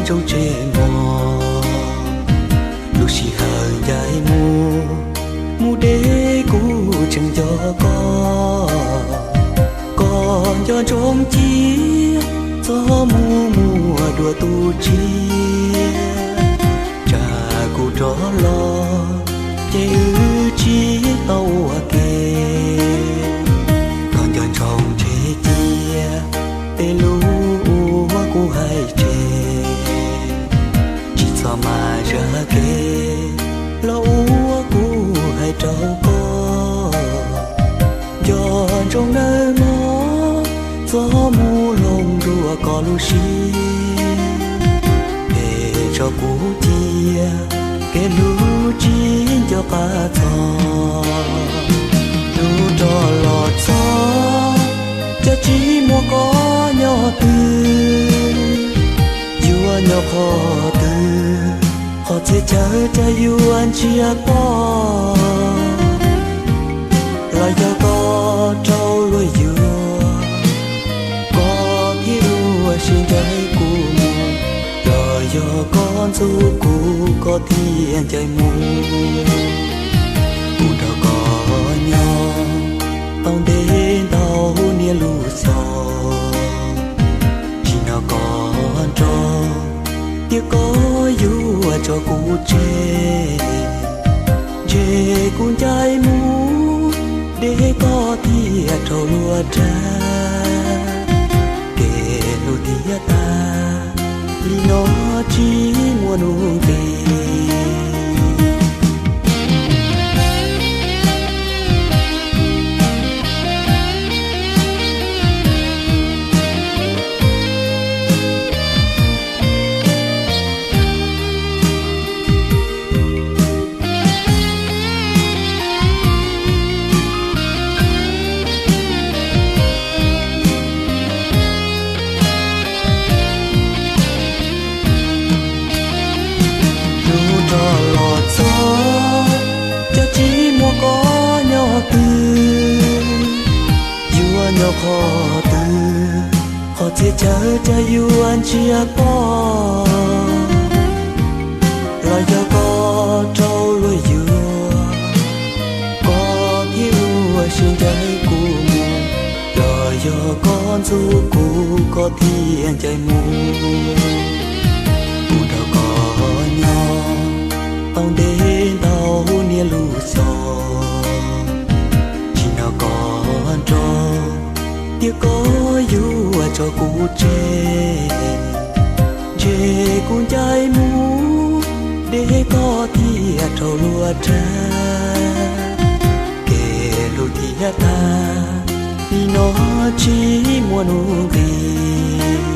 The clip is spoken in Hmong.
ntsoov tseg mog. Lub sij hawm ncaim mus, mus deb kuv tseem nco koj. Koj nco ntsoov cia, txhob mus muaj dua tus tshiab. Tsam kuv rov los, ces wb tsis tau ua ke. Koj nco ntsoov tseg cia, tej lus uas kuv hais tseg, tsis txhob maj zam kev los ua kuv hais rau koj. Nco ntsoov nawb mog, txhob mus hloov dua koj lub siab. Peb tso kuv cia, kev hlub tsis nco qab txog. Lub rog los txog, cas tsis muaj koj nyob twg. Yuav nyob qhov twg, qhov txhia chaw cas yuav ntsiag to. Los yog koj rau luag yuav, koj thiaj ua siab ncaim kuv mus. Los yog koj ntxub kuv, koj thiaj ncaim mus. Kuv nrog koj nyob tau ntev ntau niaj lub xyoo, tsis nrog koj nrog, tiam koj yuav tso kuv tseg. Ntshe kuv ncaim mus, deb koj thiaj raug luag rag. Kev hlub thiaj tag, li no tsis muaj nuj nqis. Lub rog los txog, cas tsis muaj koj nyob twg. Yuav nyob qhov twg, qhov txhia chaw cas yuav ntsiag to. Los yog koj rau luag yuav, koj thiaj ua siab ncaim kuv mus. Los yog koj ntxub kuv, koj thiaj ncaim mus. Kuv nrog koj nyob tau ntev ntau niaj lub xyoo, tsis nrog koj nrog, tiam koj yuav tso kuv tseg. Ntshe kuv ncaim mus, deb koj thiaj raug luag rag. Kev hlub thiaj tag, li no tsis muaj nuj nqis.